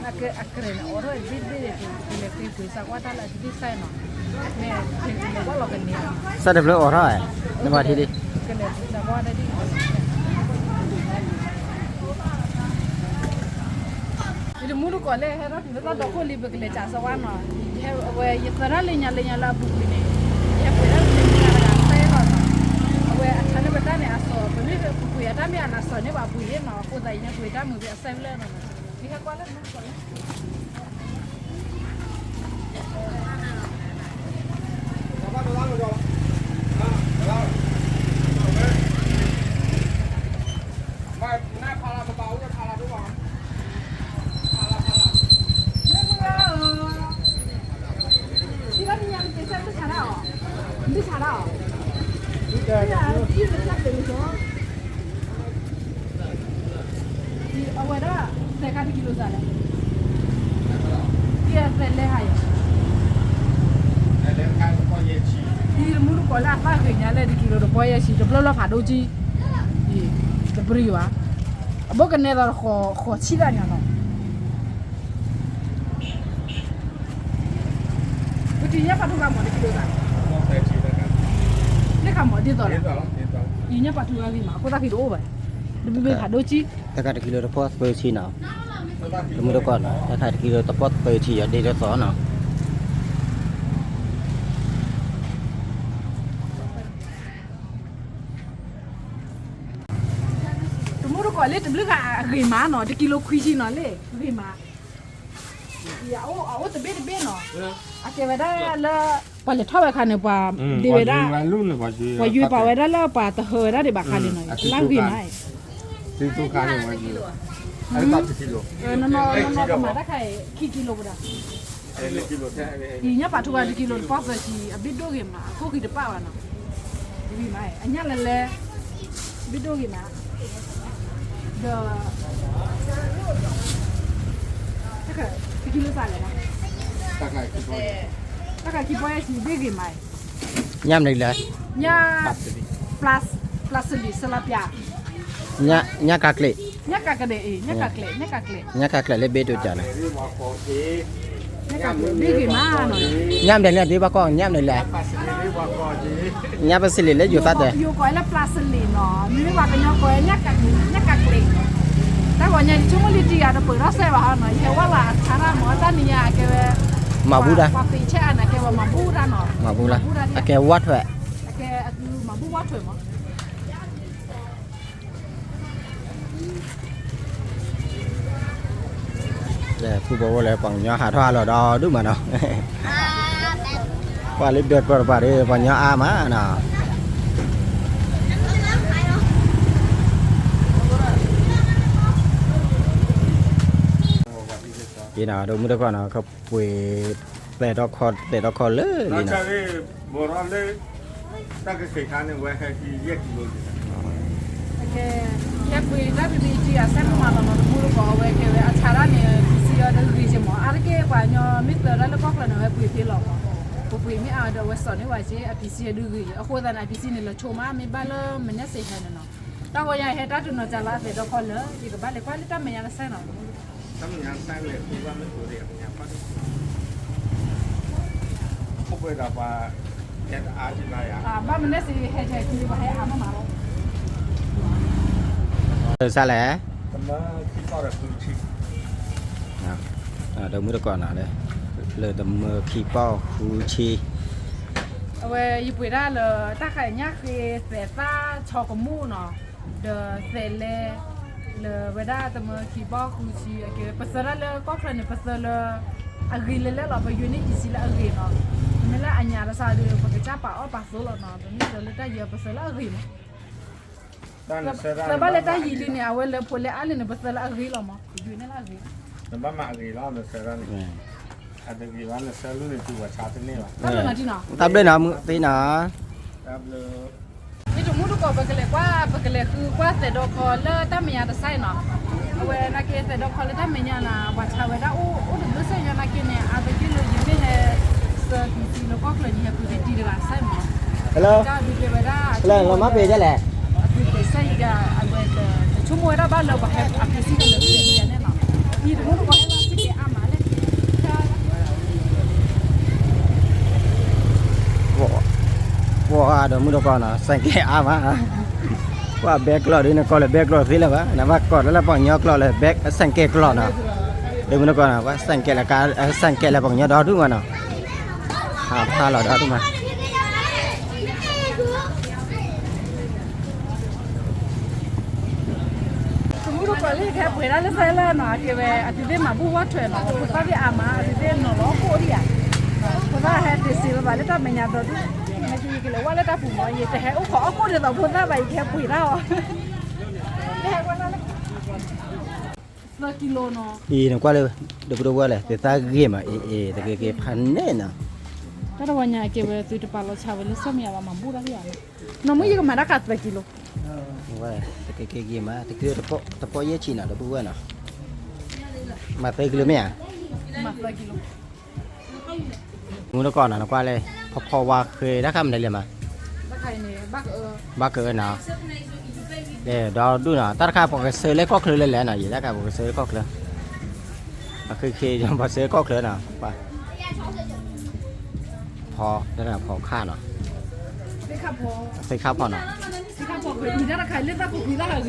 အကရဲၣ်န့ၣ် အိးထီၣ်တဘ့ၣ်တဘ့ၣ်ဒီး ကလဲၤဃ့ပှ့ၤစးကွၢ်တၢ်လၢအတဘ့ၣ်စဲနီၤ မ့ၢ်လဲၤဝဲလီၤကန့ၢ် စးတဖျၢၣ်အိးထီၣ် နဘၣ်ထံၣ်ဒံး ကလဲၤပှ့ၤစးကွၢ်တၢ်ဒ် ယတမူတကိးလၢဟဲထီၣ်တုၤလၢတၢ်ဒီခိၣ်လံ ပကလဲၤစးစၢဝါနီၤ, အဝဲယသၢတၢ်လၢညါလၢညါလၢအပူၤကွံာ်န့ၣ်, ယဟဲပှ့ၤတၢ်လၢညါတဂၤစဲလီၤနီၤ, အဝဲအထါန့ၢ်ပတၢ်န့ၣ်အစီၤ, ပမ့ၢ်ပပှ့ၤအတၢ်မ့ၢ်အနၢ်စီၤန့ၢ်ပှၤပှ့ၤန့ၣ်နီၤ, အဃိသတးယဟဲပှ့ၤတၢ်မုာ်ဖဲအစဲဖဲလဲၣ်နီၤ, ယဟဲကွၢ်လၢမူတကိးလၢ အဝဲဒၣ် သဲခါတကံလိစးလဲၣ်, သဲလဲၣ်ဟါယၤ, ဒ်တမူတကိးလၢအသၣ်ဂ့ၤညါလၢတကံလိတပီယဲၢ်ဆံ တဘျီဘျီဖးဒိၣ်ကံ, တပရံဘၣ်, အဘိကနဲၣ်သးဃိးဆံလၢညါနီၤ ပတံၤညၣ်ပာ်ထူဂၤမးတကံလိသး, လၢခးမးဒ်သိးလီၤ, ယညၣ်ပာ်ထူဂၤဂ့ၤမး အဃိသတးဃံတအိၣ်ဘၣ်, တဘ့ၣ်ဘ့ၣ်ဖးဒိၣ်ကံ, တၢ်ခါတကံလိတပီသၢဆံနီၤ, တမူတကိးနီၤ တၢ်ခါတကံလိတပီသၢဆံ ယီၤဒ့တသီနီၤ တမူတကိးလၢတဘျုးဂၤအဂ့ၤမးနီၤ, တကံလိခွံဆံနီၤလၢဂ့ၤမး, အအိၣ်တဘ့ၣ်တဘ့ၣ်နီၤ, အကဲဝဲဒၣ်လၢ ပှၤလဲၤထီၣ်ဝဲခါန့ၣ် ပှၤဒ့ဝဲဒၣ်, ပှၤယွၤပာ်ဝဲဒၣ်လၢပှၤတဟၢဝဲဒၣ်ဒံးဘၣ်ခါန့ၣ်နီၤ, လၢဂ့ၤမး, နီၤနီၤနီၤနီၤ ပမၤတၢ်ခါအံၤ ခံကံလိပဒၣ် အံၤညၣ်ပာ်ထူဂၤတကံလိတပီသၢဆံ အဘ့ၣ်ဒိၣ်ဂ့ၤမး အခိၣ်ဃံတပာ်ဘၣ်နီၤ, အညၣ်လဲၤလဲၤ ဘ့ၣ်ဒိၣ်ဂ့ၤမး, ဒီး တကံလိစးလဲၣ်, တၢ်ခါခံပီယဲၢ်ဆံ ဘ့ၣ်ဂ့ၤမး, ညၣ်မနုၤလဲၣ်, ညၣ် ပျၢ်စလံး စလါပၠါ ညၣ်ကးကျဲး, ညၣ်ကးကျဲး ညၣ်ကးကျဲး ညၣ်ကးကျဲးလၢဘ့ၣ်ဒိၣ်ကၢ်လီၤ, ညၣ်မနုၤလဲၣ် ဒ်ဘၣ်ကီၢ် ညၣ်မနုၤလဲၣ်, ညၣ်ပစလံးလၢယိၤသၣ်တဲ, ယိၤကိးလၢပျၢ်စလံးနီၤ, မ့မ့ၢ်ပှၤကညီကိးညၣ်ကးကျဲး, တၢ်ဂီၤညါယဆိကမိၣ်လံတံၢ်ဂၤတပှဲၤထီၣ်စဲဘၣ်ဟီနီၤ, ယဟဲဝဲလီၤအဆါတၢ်မၤတၢ်နံၤညါအကဲဝဲ, မၤဘူၣ်တၢ်, ပှၤသ့ဆဲးအါန့ၣ် အကဲဝဲမၤဘူၣ်တၢ်နီၤ, မၤဘူၣ်တၢ်, အကဲဝးထွဲး, အကဲမၤဘူၣ်ဝးထွဲးမး ဖုဘီဝဲလၢပှၤကညီဟးထီၣ်ဟးလီၤဒီဒူၣ်မးနီၤ, ပှၤလၢဒၢးတြီၤတပၤဒီး ပှၤကညီအါမးနီၤ, ယနီၤ ဒီးမုၢ်တခီနီၤ ခပှ့ၤ သဲးဒီခီ သဲးဒီခီလၢလံနီၤ ဘီထီၣ်လၢ တၢ်ကဆံးခါန့ၣ် ဝဲဟဲက့ၤယဲၢ်ကံလိန့ၣ်, ကဲ ယဲၢ်ပှ့ၤတၢ်ဖံဖံတံၢ်အစဲမးလီၤနီၤ, တမူတကိးအဝဲကဲဝဲအဆါတၢ်န့ၣ် ပံစံအီၤတဂ့ၤက့မး, အါတက့ၢ်ပှၤကညီမ့ၢ်သၢတၢ်လၢကီၢ်ချၢန့ၣ် ဝဲပှ့ၤဖဲလီၤမး, ပပှ့ၤမ့ၢ်အါဒီးအဝဲစိာ်န့ၢ်ဝဲက့ အပံစံအဒုဂ့ၤ, အဃိသတးန့ၣ် အပံစံန့ၣ်လီၤဆိမး မ့ၢ်ဘၣ်လၢမနုၤစ့ၢ်ဟဲန့ၣ်နီၤ, တၢ်ဂီၤယၤဟဲတၢ်တနီၤကၢ်လၢအသဲးဒီခီလၢ ယကဘၣ်လဲၤကွၢ်လၢတၢ်မဲာ်ညါကစဲနီၤ တမူတကိး တၢ်မဲာ်ညါကစဲလဲၣ် ပှ့ၤဘၣ်မ့ၢ်ကိးဒံး ပှ့ၤဘၣ်မနုၤစ့ၢ်ဟဲကဲခံ ပှၤဟဲအါမးမးလီၤ စးလဲၣ်, တမၢခံပီၢ်ဒီးဃုဆံ, ဒီးမုၢ်တကိးနီၤ လၢတမၢခံပီၢ်ဃုဆံ, အဝဲယပှ့ၤတၢ်လၢ တၢ်ဃာ်ညၣ်ဃ့ သဲးသၣ် ဆီကမူၣ်နီၤ, ဒီးသဲးလဲ လၢဝဲဒၣ်တမၢခံဘီဃုဆံအကဲ ပသၢဒၣ်လၢကီၢ်ချၢန့ၣ် ပသၢလၢအဂ့ၤလဲၣ်လဲၣ်လီၤ. ပယွၤန့ၢ်ယံၤဆံလၢအဂ့ၤနီၤ. မ့ၢ်လၢအညါတစးဒီး ပကစၢ်ပာ်အီၣ်ပာ်သိလီၤနီၤ. တမ့ၢ်လၢတၢ်ယံၤပသၢလၢအဂ့ၤမး. သၢဘၣ်လၢတၢ်ယံၤလံန့ၣ် အဝဲလၢဖိလၢအါလံန့ၣ် ပသၢလၢအဂ့ၤလီၤမး. ပယွၤန့ၢ်လၢအဂ့ၤ နဘၣ်မၤအဂ့ၤလီၤ နသၢဒၣ်န့ၣ်, အတဂ့ၤဘၣ် နသၢလူၢ်န့ၣ် တုၤပှၤဆါတန့ၢ်ဘၣ်. တၢ်ဘျုးနီၤ မုၢ်သ့နီၤ. တၢ်ဘျုး. ယတမူတကိး ပကလဲၤကွၢ် ပကလဲၤဃုကွၢ်သဲးဒီခီလၢတၢ်မဲာ်ညါတစဲးနီၤ. အဝဲနာ်က့သဲးဒီခီလၢတၢ်မဲာ်ညါနီၤ ပှၤဆါဝဲဒၣ်အိၣ်အိၣ်တဘျုးစဲးညါနာ်က့န့ၣ် အါတက့ၢ်လၢယမ့ၢ်ဟဲ သၢပံၤသံလၢကီၢ်ချၢန့ၣ် ဟဲပှ့ၤက့ၤတံၤတဂၤစဲးမး. တၢ်ဒုးကဲဝဲဒၣ် လၢမၤပ့ၤဒ်လဲၣ် အပှ့ၤက့ၤစဲးယက အဝဲ တဆိကမိၣ်ဝဲဒၣ်ဘၣ်လၢပှၤဟဲအပှ့ၤစံၣ်ကလဲၤပှ့ၤန့ၣ်နီၤ. ယတမူတကိးဟဲလၢစကဲးအါမးလဲၣ်. ပှၤဒီးမုၢ်တကိးနီၤ စဲးကဲးအါမး, ပှၤဘဲကျီၢ်ဒ်နကိးလၢဘဲကျီၢ်သ့လၢၤဘၣ်, နဘၣ်ကိးလၢလၢပှၤကညီကျီၢ်လၢဘဲစဲးကဲးကျီၢ်နီၤ. ဒီးမုၢ်တကိးနီၤ ပှၤစဲးကဲးလၢ စဲးကဲးလၢပှၤကညီဒီဒူၣ်မးနီၤ, ဟးဖးလီၤဒီဒူၣ်မး. တမူတကိးလၢယကဟဲပှ့ၤဒၣ်လၢစဲးလၢနီၤ အကဲဝဲ အသုသ့ၣ်မၤဘူၣ်ဝီထွဲနီၤ ဖိသၣ်သ့ၣ်အါမး အသုသ့ၣ်နီၤလီၤကိၣ်ဒံးဧါ, ဖိသၣ်ဟဲတ့ၢ်စံးလီၤဘၣ်လၢတၢ်မဲာ်ညါဒီဒူၣ်, မ့ၢ်ယကလဲၤဝဲလၢတၢ်ပူၤမး ယတဟဲအိၣ်ခိးအီၣ်ကိၣ်ဒ်သိးဖိသၣ်ဘၣ် ယကဟဲပှ့ၤဒၣ်အီၤ သၢကံလိနီၤ. အံၤနကွၢ်လၢ ဒိပုၢ်ဒိဝဲၢ်လဲၣ် သုသၣ်ဂ့ၤမး အ့ၣ်အ့ၣ် တက့ၤက့ၤဖးန့ၣ်နီၤ. တၢ်တဝီညါကဲဝဲသုတပာ်လီၤဆါဝဲလၢ social media ဘၣ် မၤဘူၣ်တၢ်လံဧါ, နီၢ်မုၣ်ယကမၤတၢ်ခးသၢကံလိ, ဝဲ တက့ၤက့ၤက့ၤမး တက့ၤတပီၢ်ယဲၢ်ဆံနီၤ ဒိပုၢ်ဝဲၢ်နီၤ, မၤသၢကံလိမ့ၢ်ဧါ, မုၢ်တကိးနီၤ နကွၢ်လၢ ဖီဖီဝါဃဲတၢ်ခါမနုၤလဲၣ်မး, ဘၣ်ကအၢနီၤ, ဒီဒူၣ်နီၤ တၢ်တခါပှၤကဆၢလၢကီၢ်ချၢလဲၣ်လဲၣ်နီၤ ယတၢ်ခါပှၤကဆၢလၢကီၢ်ချၢ, အခ့ခ့ပှၤဆၢကီၢ်ချၢနီၤ,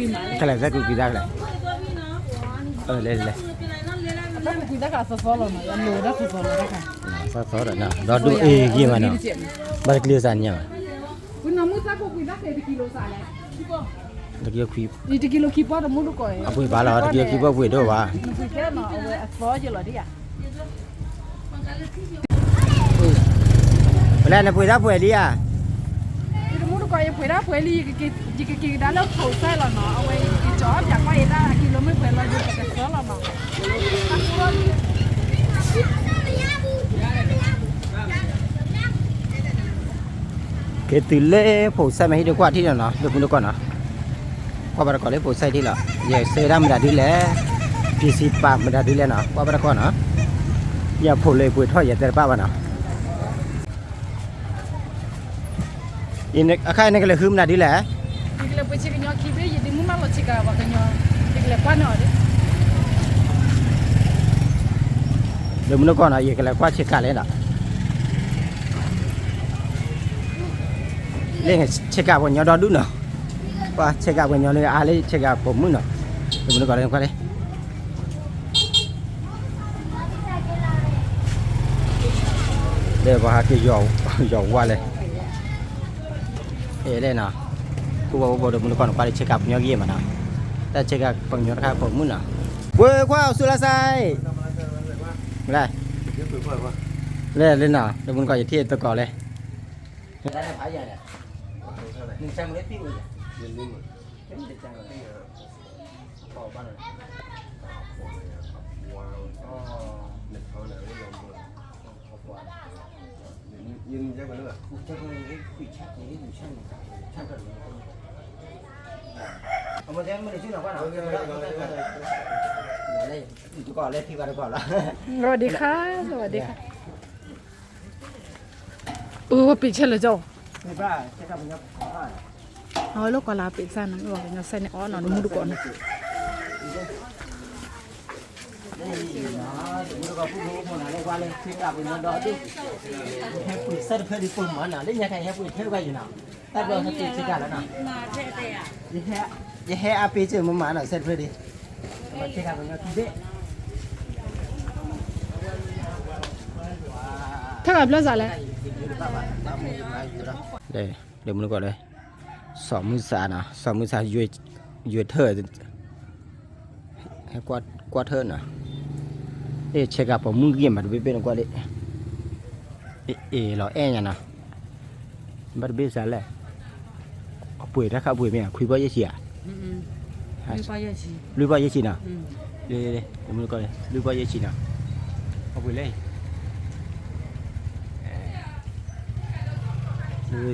ဖီ တၢ်တခါဖီခါနီၤ, သ့ၣ်ခါဖီနီၤ, ကလဲၤသၢကွံာ်ကွံာ်တၢ်ကလဲၣ်, လဲၤလဲၤလဲၤ, သီသီဒီးနီၤ ဒီဒူၣ်အ့ၣ်ဂ့ၤမးနီၤ, ဘၣ်တကျ့စးညါဘၣ်, တကံလိခွံ, အပှ့ၤဘၣ်လီၤ တကံလိခံပှ့ၤဒိၣ်ဘၣ် ပလဲၣ်နပှ့ၤတၢ်ပှဲၤလံဧါ, ယတမူတကိးယပှ့ၤတၢ်ပှဲၤလံ, ယကက့ၤကဒါလၢဖိးစဲးလီၤနီၤ, အဝဲယကက့ၤကၠီၣ်အီၣ်ပၠးကွၢ်အံၤတၢ်အကံလိမ့ၢ်ပှဲၤလီၤ ယကကသၢလီၤနီၤ, က့ၤတုၤလၢဖိးစဲးမ့ၢ်ဟံၣ်ဒုးကွၢ်ထံၣ်လီၤနီၤ ဒိပုၢ်ဒိကိးနီၤ, ကွၢ်ဘၣ်တကိးလၢဖိးစဲးထံၣ်လီၤ, ယဆၢဒၣ်မတၤဒုလဲၣ်, ပစံးပာ်မတၤဒုလဲၣ်နီၤ ကွၢ်ဘၣ်တကိးနီၤ, ယဖိးလၢပှ့ၤထီၣ်ယတဲတဘၣ်ဘၣ်နီၤ. အခါအံၤနကလဲၤဃုမနုၤဒ်လဲၣ်, ယကလဲၤပှ့ၤဆ့ကညီခံဘ့ၣ် ယဒ့မုၣ်မၢလီၤဆ့ကၤပှၤကညီ, ယကလဲၤကွၢ်န့ၢ်အီၤဒ်, လၢမနုၤကီၢ်နီၤ ယကလဲၤကွၢ်ဆ့ကၤလဲၣ်ဒီး, လၢဆ့ကၤပှၤကညီဒီဒူၣ်နီၤ, ကွၢ်ဆ့ကၤပှၤကညီလၢအါလၢဆ့ကၤပိာ်မုၣ်နီၤ, လၢမနုၤကီၢ်လဲၣ်ကွၢ်လၢ ဒီးပှၤဟးက့ၤယီၤဝါလဲၣ်, အဲလဲၣ်နီၤ, ဃိဘိဘိဒီးမနုၤကီၢ်န့ၣ် ကွၢ်လၢဆ့ကၤပှၤကညီဂ့ၤမးနီၤ, တၢ်ဆ့ကၤပှၤကညီတခါပိာ်မုၣ်နီၤ, ပှ့ၤခွါအိၣ်ဆူလၢစဲး, လဲၣ်, လဲၣ်လၢနီၤ ဒီးမနုၤကီၢ်ယထံၣ်သကိးလဲၣ် สวัสดีค่ะ สวัสดีค่ะ เออ ปิดเช่นเลยเจ้า เอาไว้ลูกกอลาปิดสั้นนะ เออ เดี๋ยวใส่ในอ้อนเอาในมือดูก่อนนะ ဟဲပှ့ၤစဲးတဖျၢၣ်ဒ်ပိာ်မုၣ်နီၤ လၢညါခါဟဲပှ့ၤထဲပှၤယူၤနီၤ တၢ်ဘျီဟဲပှ့ၤဆ့ကၤလီၤနီၤ ယဟဲအါပ့ၤစၢၤမးမးနီၤ စဲးတဖျၢၣ်ဒ် ဘၣ်ဆ့ကၤပှၤကညီခံဘ့ၣ် ထဲကဘျီစးလဲၣ် ဒီးမနုၤကီၢ်လဲၣ် စီၤမုၢ်စၢ်နီၤ စီၤမုၢ်စၢ် ယွၤထၢၣ် စီၤမုၢ်စၢ် ဟဲကွၢ်ထၢၣ်နီၤ, အဲၣ်ဆဲးကၤပိာ်မုၣ်ဂ့ၤမးတဘ့ၣ်ဘ့ၣ်နကွၢ်ဒ့ၣ်, အဲၣ်လီၤအဲၣ်ညါနီၤ, ဘၣ်တဘ့ၣ်စးလဲၣ်, အပှ့ၤတၢ်ခးအပှ့ၤမ့ၢ်ခွံပီၢ်ယဲၢ်ဆံဧါ, လွံၢ်ပီၢ်ယဲၢ်ဆံနီၤ, လွံၢ်ပီၢ်ယဲၢ်ဆံနီၤ, အပှ့ၤလဲၣ်,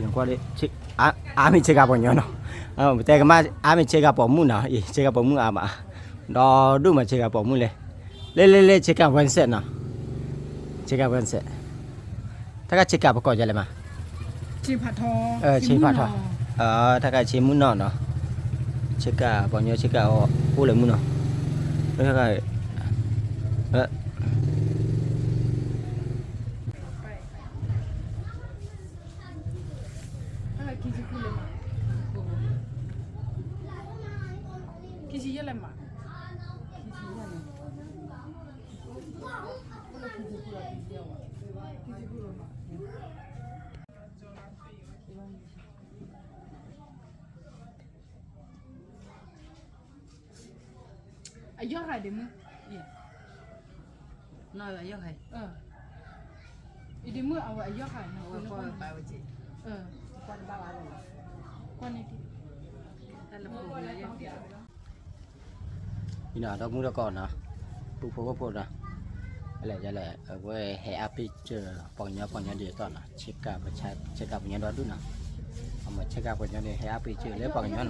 နကွၢ်ဒ့ၣ်, အါမ့ၢ်ဆဲးကၤပိာ်ညီနီၤ, ပတဲကမၣ်အါမ့ၢ်ဆဲးကၤပိာ်မုၣ်နီၤ, ဆဲးကၤပိာ်မုၣ်အါမး, ဒီဒူၣ်မးဆဲးကၤပိာ်မုၣ်လဲၣ်, လဲၣ်လဲၣ်လဲၣ် ဆဲးကၤဝဲစဲးနီၤ, ဆဲးကၤဝဲစဲး, တၢ်ခါဆဲးကၤပကိးယလဲၣ်မး, ဆ့ဖးထီ, တၢ်ခါဆ့မုၢ်နီၢ်နီၤ, ဆဲးကၤပိာ်ညီဆဲးကၤအီၤအိၣ်လၢမုၢ်နီၢ်, အယီၢ်ဂၤဒ့မုၣ်, အဒ့မုၣ်အဝဲအယီၢ်ဂၤ, ကွၢ်တဘၣ်ဘၣ်, ကွၢ်န့ၣ်, ဒီမုၢ်ဒီကီးနီၤ, ပူဖိဝဲဖိနီၤ, လဲၣ်လဲၣ် အဝဲဟဲအါပ့ၢ်စၢၤ ပှၤကညီပှၤကညီဒ်သိးနီၤ, ဆဲးကၤပှၤညီဒီဒူၣ်နီၤ, အမ့ၢ်ဆဲးကၤပှၤကညီန့ၣ် ဟဲအါပ့ၢ်စၢၤလၢပှၤကညီနီၤ,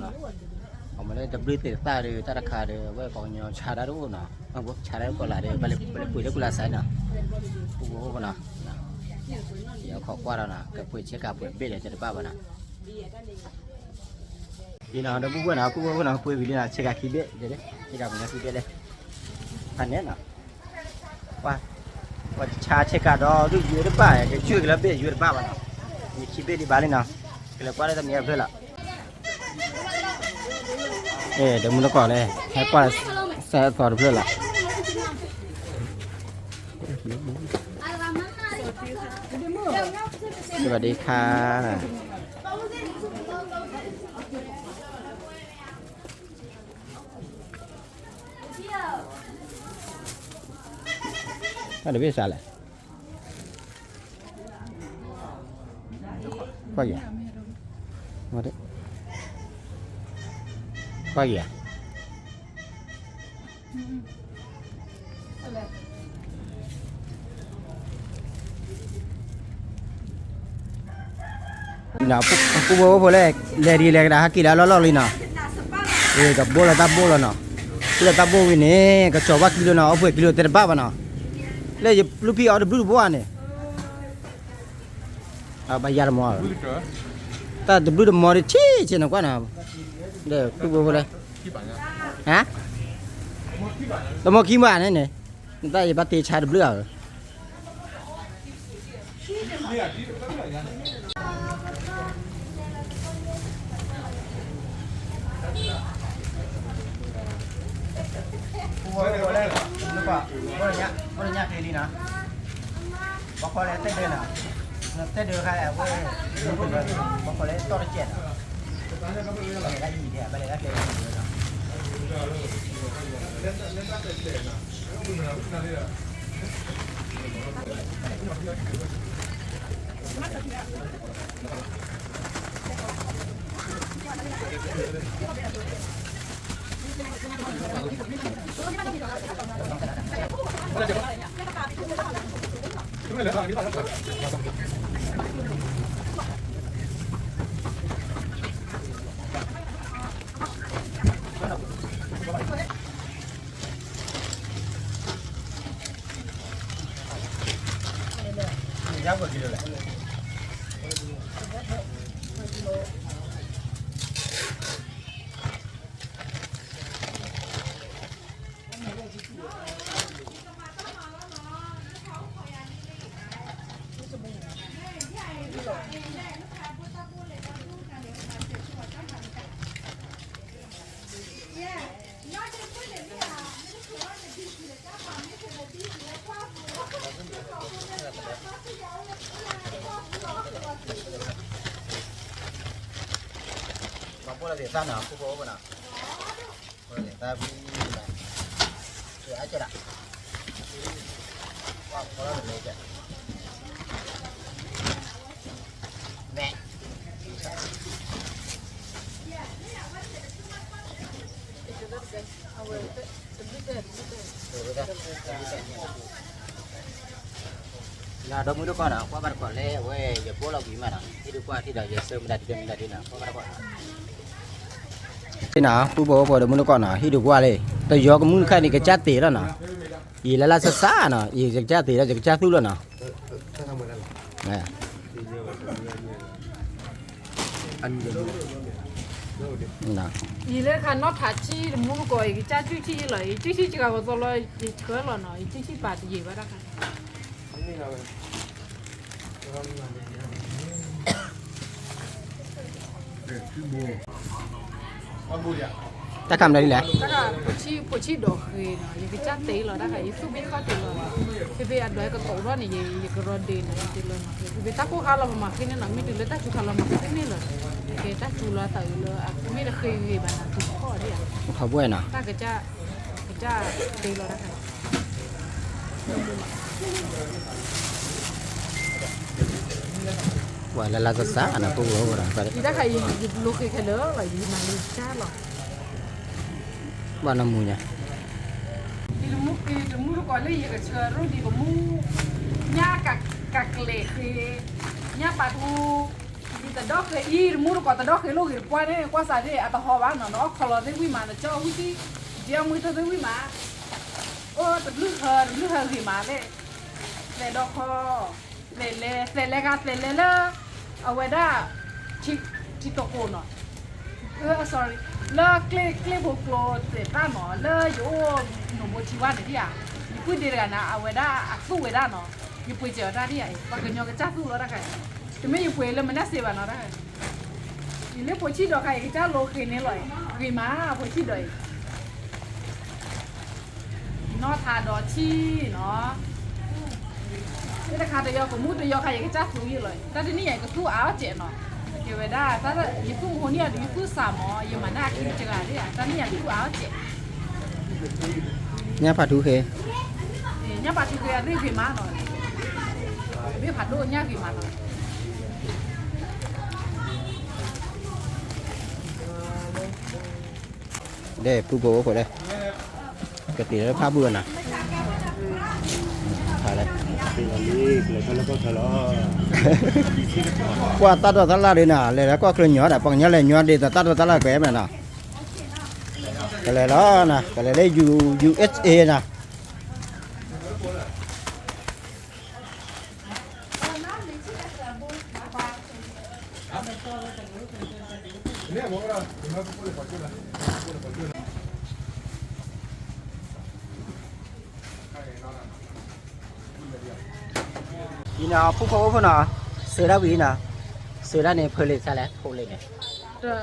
အမ့ၢ်လၢတဘျုးသ့ၣ်သၣ်ဒီး တၢ်တခါဒီး အဝဲပှၤကညီဆါတၢ်တအိၣ်နီၤ, ဆါတၢ်တကိးလၢ်ဒီး ပလဲၤပှ့ၤလၢကူၣ်လၢ်စဲးနီၤ, ပူဖိဝဲဖိနီၤ, ယခိးကွၢ်ဒီးနီၤ ကပှ့ၤဆဲးကၤပှ့ၤဘ့ၣ်ဒီးတဘၣ်ဘၣ်နီၤ ဒ်နီၤ ဒီပုၢ်ဝဲၢ်နီၤ ပုၢ်ဝဲၢ်နီၤ ပှ့ၤဝံၤလံနီၤ ဆဲးကၤခံဘ့ၣ်ဒ်လဲၣ် ဆဲးကၤပှၤကညီခံဘ့ၣ်လဲၣ် ဖးန့ၣ်နီၤ ပှၤဆါဆဲးကၤဒီး ဒုၣ်ယွဲတဘၣ် ကဆူၣ်ကလၢဘ့ၣ်ယွဲတဘၣ်ဘၣ်နီၤ ယခံဘ့ၣ်ဒံးဘၣ်လံနီၤ ကလဲၤကွၢ်လၢတမံၤအဖျၢၣ်လီၤ အဲ ဒီမုၢ်တကိးန့ၣ် ဟဲကွၢ်စဲးအသီတဖျၢၣ်လီၤ สวัสดีค่ะ အတဘ့ၣ်စးလဲၣ် ကွၢ်က့ၤ ကွၢ်က့ၤ ပူဖိဝဲဖိလဲၣ် လဲၤဒ်လဲၤကဒါဟဲက့ၤလၢအလီၢ်လီၢ်လံနီၤ ကဘိလီၤတၢ်ဘိလီၤနီၤ ပူလီၤတၢ်ဘိဝံၤန့ၣ် ကစီၤဘၣ်ကံလိနီၤ အီၣ်ပှဲၤကံလိတဲတဘၣ်ဘၣ်နီၤ လၢယလူၢ်ဖံးအီၤတဘျုးတဘိဧါန့ၣ် ဘၣ်ယၤတမီၤ တၢ်တဘျုးတမီၤတထံၣ်ဆ့ၣ်နီၤကွၢ်နီၤ ဒီးပူဖိလဲၣ် ဟါ တမီၤခံမးန့ၣ်န့ၣ် နတၢ်ယဘၣ်တ့ဆါတဘျုးဧါ ပူဖိလဲၣ် ပူဖိညါ ပူဖိညါက့ၤလံနီၤ ဘၣ်ဃီလဲၣ်တဲဒၢနီၤ တဲဒၢခါအဝဲ ဘၣ်ဃီလဲၣ်တီၢ်တကဲးနီၤ ဘၣ်လဲၤဒၣ်ယံၤဒဲး ဘၣ်လဲၤဒၣ်ကျဲယံၤဒဲးနီၤ မၤပိၢ်လီၤသ့ၣ်သၣ်နီၤ ခိၣ်ဖိအိၣ်ဘၣ်နီၤ ပိၢ်လီၤသ့ၣ်သၣ်ဘံနီၤ ဒီး ဒီမုၢ်တကီၢ်နီၤ ကွၢ်ဘၣ်တကိးလၢအဝဲ ယဘိလီၤကွံာ်မးနီၤ ဟံၣ်ဒုးကွၢ်ထံၣ်ဒီး ယဆၢမတၤဒ်မတၤဒ်နီၤ ကွၢ်ဘၣ်တကိးနီၤ နီၤ ပူဖိဝဲဖိ ဒီမုၢ်တကီၢ်နီၤ ဟံၣ်ဒုးကွၢ်လံ တယီကမုၣ်တခါန့ၣ် ကစၢ်သ့လီၤနီၤ ယလဲၤလၢစစၢ်နီၤ ယကစၢ်သ့ဒီး ယကစၢ်သူၣ်လီၤနီၤ ယလဲၤခါနီၢ်ထးဆံ တမူတကိး ယကစၢ်စုၣ်ဆံၣ်လီၤ ယစုၣ်ဆံၣ်စှၤဂီၤသီလီၤ ယဆှၢလီၤနီၤ ယစုၣ်ဆံၣ်ပာ်တယံာ်ဘၣ်တၢ်ခါ တၢ်ခါမတၤဒ်လဲၣ် တၢ်ခါ ဖိဆံၣ်ဒီးဃ့နီၤ ယကစၢ်သ့လီၤတၢ်ခါ ယသူၣ်ဘံၣ်ခီၣ်ထံးလီၤ ဖဲဖဲအဒိးကတိၤထီၣ်န့ၣ် ယကရီဒ့းနီၤ ယတ့လီၤနီၤ ဖဲဖဲတၢ်ကိၢ်ခါလီၤ ပမၤဃ့န့ၣ်နီၤ မ့ၢ်တုၤလၢတၢ်စူၤခါလီၤ မၤဃ့န့ၣ်လီၤ ကဲတၢ်စူၤလီၤသးအုးလၢ မ့ၢ်တဃ့ဂ့ၤဘၣ်နီၤ တုၤခီၣ်ဒံးဧါ ခီဘှဲနီၤ တၢ်ကစၢ် ကစၢ်သ့လီၤတၢ်ခါ ပှၤလၢလၢစစါနီၤ ပှၤဝဲဝဲဒီး တၢ်ခါအံၤ ယလိၤဃ့ခဲလၢာ်လီၤ ယမၤလိကစၢ်လီၤ ဘၣ်နီၢ်မူညါ တမူတကိးလၢယကဆှၢရိၣ်ဒံးကမူ ညၣ်ကကျဲၤဃ့ ညၣ်ပာ်ထူ ယတဒီဃ့အံၤ တမူတကိး တဒီဃ့လိၣ်ဂ့ၤတပှၢ်န့ၣ် ကွၢ်စးဒ်အတဟီဘၣ်နီၤ နအီၣ်ခီလီၤသ့ၣ်ဝံၣ်မး နကၠီဝံၣ်သံ ဒ်အမုၢ်ထၢၣ်သ့ၣ်ဝံၣ်မး အိၣ်တဘျုးဟၢ တဘျုးဟၢဂ့ၤမးလဲၣ် သဲးဒီခီ သဲးလဲ သဲးလဲဂၤ သဲးလဲလၢ အဝဲဒၣ် ထံတကိးနီၤ sorry လၢကျ့ကျ့ဖိကျိသဲးတၢ်နီၤ လၢယအိၣ်နိၣ်ဘိထံဝါန့ၣ်ဒံးဧါ ယပုၢ်ဒ့တဂၤန့ၣ် အဝဲဒၣ်အသူၣ်ဝဲဒၣ်နီၤ ယပှ့ၤစၢၤအီၤတၢ်ဒံးဧါ ပှၤကညီကစၢ်သူၣ်လီၤတၢ်ခါ တမ့ၢ်ယပှ့ၤလၢမနုၤစ့ဘၣ်နီၤတၢ် ယလၢဖိဆံၣ်ဒီးခါ ယကစၢ်လိဃ့န့ၣ်လီၤ ဂ့ၤမး ဖိဆံၣ်ဒီးအံၤ နီၢ်ထးဒီးဆံၣ်နီၤ လၢတခါတယီကမူတယီခါ ယကစၢ်သူၣ်ယံာ်လီၤ တၢ်တနံၣ်ယၤ ယကသူၣ်အါအီၣ်စဲးနီၤ ကဲဝဲဒၣ် ယသူၣ်မဟိနံၣ်အံၤဒီး ယသူၣ်စၢ်မး ယမၤန့ၢ်အခံတဂၤဒံး တၢ်နံၣ်ယၤ ယကသူၣ်အါအီၣ်စဲး ညၣ်ဖးထူဃ့ ညၣ်ဖးထူဃ့ အသ့ၣ်ဂ့ၤမးနီၤ ဘ့ၣ်ဖးဒိၣ်ညၣ်ဂ့ၤမးနီၤ ဒဲပူဖိဝဲဖိဒီး ကတ့ၤလၢဖးဘူၣ်ဝဲနီၤ ကွၢ်တၢ်ဒိးတၢ်လၢ်ဒ်နီၤ လဲၤလၢကီၢ်ချၢညီဒီး ပှၤကညီလဲၤညီဒ်သိးတၢ်ဒိးတၢ်လၢ်ကွဲးမးနီၤ ကလဲၤလီၤနီၤ ကလဲၤလၢ ယူဢ့ၣ်အ့ၣ် နီၤ အံၤနီၤ ဖိဖိဖိနီၤ စၢၤဒၣ်ဝံၤနီၤ စၢၤဒၣ်န့ၣ် ဖဲလဲၣ်စးလဲၣ် ဖိလဲၣ်န့ၣ်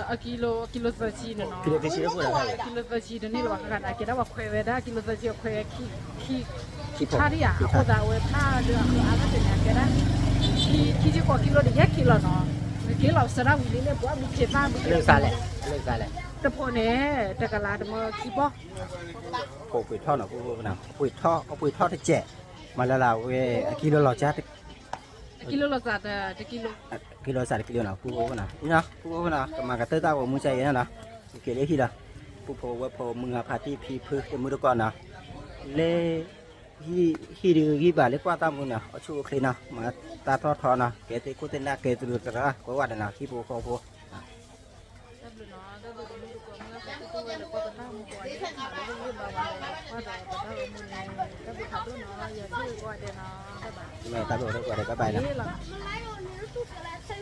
အကံလိ ကံလိသၢဆံန့ၣ်နီၤ ကံလိသၢဆံတအိၣ်လၢၤဘၣ် ကံလိသၢဆံတန့ၢ်လၢၤဘၣ် ကဲဒၣ်ပှၤခွဲးဝဲဒၣ် ကံလိသၢဆံအခွဲးဝဲခံ ခံထါဒံးဧါ အဃိသတးအဝဲဖးဒီးအဃၢၤအါထီၣ်တန့ၣ် အကဲဒၣ် ခံ ခံဆံဃိးကံလိဒီးယဲၢ်ကံလိနီၤ နက့ၤလီၤစၢၤဒၣ်ဝံၤလံလၢပှၤဘုခ့သၣ်ဘုခ့ လၢစးလဲၣ် လၢစးလဲၣ် တဖိန့ၣ် တကလးတမၢခံဘီ ပှ့ၤထီၣ်နီၤ ပှ့ၤထီၣ် ပှ့ၤထီၣ်တစဲး မၤလၢလၢဝဲ အကံလိလီၤစၢ် အကံလိလီၤစၢ်တကံလိ ကံလိလီၤစၢ်တကံလိနီၤ ပှ့ၤဖိနီၤ ပှ့ၤဖိနီၤ ကမၤကတၢၢ်တၢ်ဂီၤမူစဲးအံၤနီၤ က့ၤလၢဟံၣ်လီၤ ပှ့ၤဖိဝဲဖိမုၢ်ဂၤဖးတံၢ်ဖံဖုတမုၢ်တကိးနီၤ လၢ ဟံၣ်ဒုးဂံၢ်ဘၣ်လၢကွၢ်တၢ်မူနီၤ အိၣ်ဆူၣ်အိၣ်ချ့နီၤ မၤတၢ်ထီၣ်ထီနီၤ ကဲသ့ၣ်ခိၣ်သ့ၣ်နၢ်ကဲသရူးသရၣ် ကွဲးဝဲဒၣ်နီၤ ဟံၣ်ဖိဃီဖိ တၢ်ဘျုးနီၤ တၢ်ဘျုးတမုၢ်တကိး မုၢ်ဂၤဖးတံၢ်ဖိဝဲလၢကွၢ်ပတၢ်မူကိးဂၤဒဲး မၤလၢဂ့ၢ်ဘၣ်ဝဲ ကွၢ်ဒီးပတၢ်ဂီၤမူန့ၣ် တၢ်ဘျုးဖးဒိၣ်နီၤ ယွၤဆိၣ်ဂ့ၤကိးဂၤဒဲးနီၤ တၢ်ဘၣ် မ့ၢ်တၢ်ဘျုးတကိးဂၤဒဲး bye bye လီၤ